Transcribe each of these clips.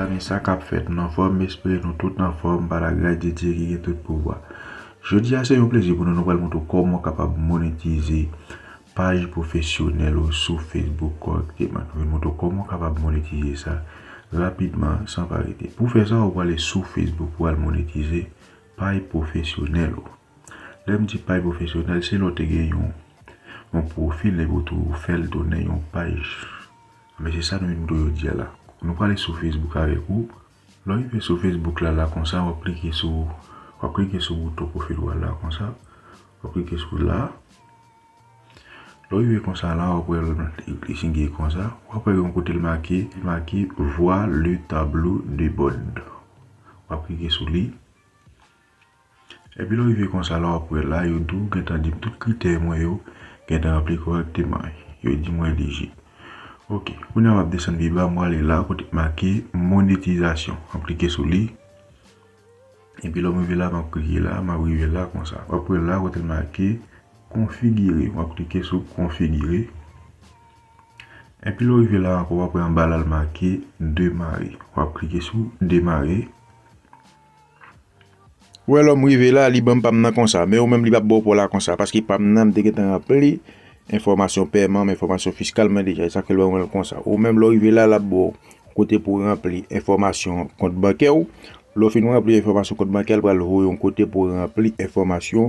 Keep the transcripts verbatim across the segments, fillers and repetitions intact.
Men sa k ap fèt, nou anfòm, m espere nou tout anfòm, pa lagras de Dye ki gen tout pouvwa. Jodi a, se yon plezi pou nou, nou pral montre w kòman w kapab monetize paj pwofesyonèl ou sou Facebook kòrèkteman. Nou vin montre w kòman w kapab monetize sa rapidman, san pa rete. Pou fè sa, ou prale sou Facebook pou al monetize paj pwofesyonèl ou. Lè m di paj pwofesyonèl, se lè w te gen yon, yon pwofil epi w tou fè l tounen yon paj. Men se sa nou vin montre w jodi a la. Nou prale sou Facebook avèk ou. Lè w rive sou Facebook la, la konsa, w ap klike sou, w ap klike sou bouton pwofil ou a la konsa. W ap klike sou la. Lè w rive konsa la, w ap wè l li sinye konsa. W ap wè yon kote l make, make Voir le tableau de bord. W ap klike sou li. Epi lè w rive konsa la, w ap wè la, yo di w gentan di m tout kritè mwen yo gentan ranpli kòrèkteman. Yo di mwen elijib. Ok, kounye a m ap desann pi ba, m prale la kote k make monetizasyon. M ap klike sou li. Epi lè m rive la, m ap klike la, m ap rive la konsa. W ap wè la kote l make konfigire. W ap klike sou konfigire. Epi lè w rive la ankò, w ap wè anba la l make demare. W ap klike sou demare. Wè lè m rive la, li ban m pa m nan konsa. Men ou menm li p ap ba w pa w la konsa. Paske pa m nan, m te gentan ranpli enfòmasyon pèman m, enfòmasyon fiskal mwen deja. E sa k fè l ban mwen l konsa. Ou menm lè w rive la, l ap ba w kote pou w ranpli enfòmasyon kont bankè w. Lè w fin ranpli enfòmasyon kont bankè, l pral voye w yon kote pou w ranpli enfòmasyon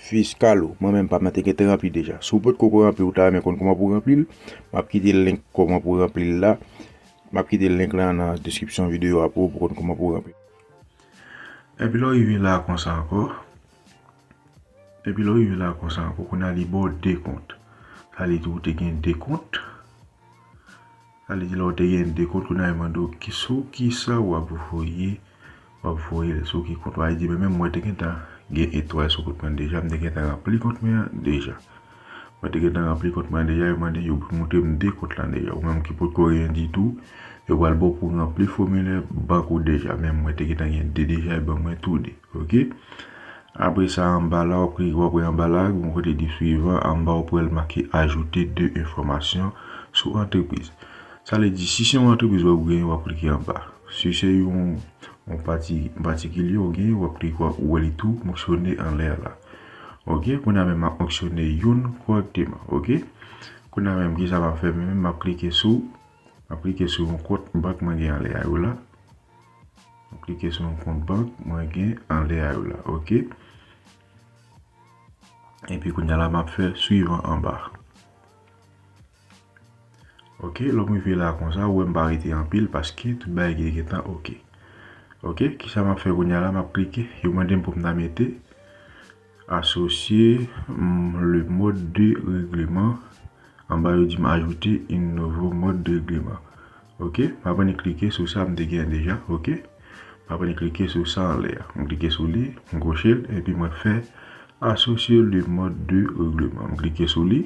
fiskal ou. Mwen menm pa m nan te gentan ranpli deja. Si w potko ranpli, ou ta renmen konn kòman pou w ranpli l, m ap kite link kòman pou w ranpli l la. M ap kite link la nan deskripsyon videyo a pou w pou konn kòman pou w ranpli. Epi lè w rive la konsa ankò. Epi lè w rive la konsa ankò, kounye a li ba w de kont. Sa vle di ou te gen de kont. Sa vle di lè w te gen de kont, kounye a yo mande w ki sou ki sa w ap voye, w ap voye l sou ki kont. Sa vle di men menm mwen te gentan gen etwal sou kont mwen deja, m te gentan ranpli kont mwen an deja. Mwen te gentan ranpli kont mwen deja, yo mande yo montre m de kont lan deja. Ou menm ki potko gen ditou, yo pral ba w pou ranpli fòmilè bank ou deja. Men mwen te gentan gen de deja, yo ban mwen tou de. Ok? Apre sa, anba la, w ap kli-, w ap wè anba la, yon kote di suivant, anba w ap wè l make ajouter deux informations sou antrepriz. Sa vle di, si se yon antrepriz w ap genyen, w ap klike anba. Si se yon, yon pati, patikilye w genyen, w ap klike, w ap wè li tou fonksyone anlè a la. Ok, kounye a menm m ap fonksyone youn kòrèkteman. Ok, kounye a menm, kisa m ap fè menm? M ap klike sou, m ap klike sou yon kont bank mwen gen anlè a yo la. M ap klike sou yon kont bank mwen gen anlè a yo la. Ok. Epi kounye a la, m ap fè suivant anba. Ok, lè m rive la konsa, ou wè m pa rete anpil paske tout bagay gen, gentan ok. Ok, kisa m ap fè kounye a la? M ap klike, yo mande m pou m ta mete associer, mm, le mode de règlement. Anba yo di m ajouter un nouveau mode de règlement. Ok, m ap annik klike sou sa m te gen deja. Ok, m ap annik klike sou sa anlè a. M klike sou li, m goche l, epi mwen fè associer le mode de règlement. M klike sou li.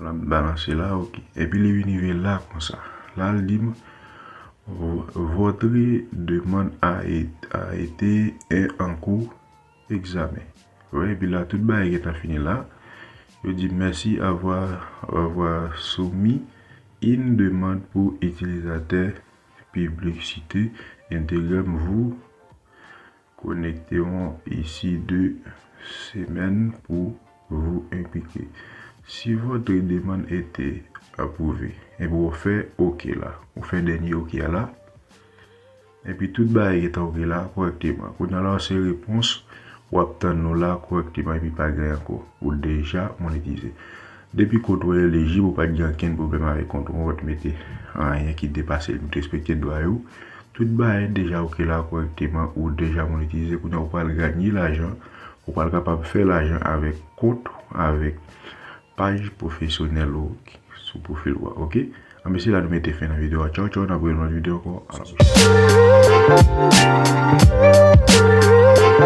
L ap balanse la, ok. Epi li vin rive la konsa. La, l di m, vo-, votre demande a été, a été en cours examen. Wi, epi la, tout bagay gentan fini la. Yo di, merci avoir, avoir soumis une demande pour utilisateur publicité Instagram. Vous connecterons ici deux semaines pour vous expliquer. Si votre demande était approuvée. Epi w fè ok la. Ou fè dènye ok a la. Epi tout bagay gentan ok la kòrèkteman. Kounye a la se repons w ap tann nou la kòrèkteman epi pa gen ankò. Ou deja monetize. Depi kont ou elijib, ou pa t gen okenn pwoblèm avèk kont ou, ou pa t mete anyen ki depase l, ou t respekte dwa yo. Tout bagay deja ok la kòrèkteman, ou deja monetize. Kounye a ou pral ganye lajan, ou pral kapab fè lajan avèk kont ou, avèk paj pwofesyonèl ou sou pwofil ou a, ok? Anben, se la nou mete fen nan videyo a. Tchaw, tchaw, n ap wè nan lòt videyo ankò. A la pwochèn.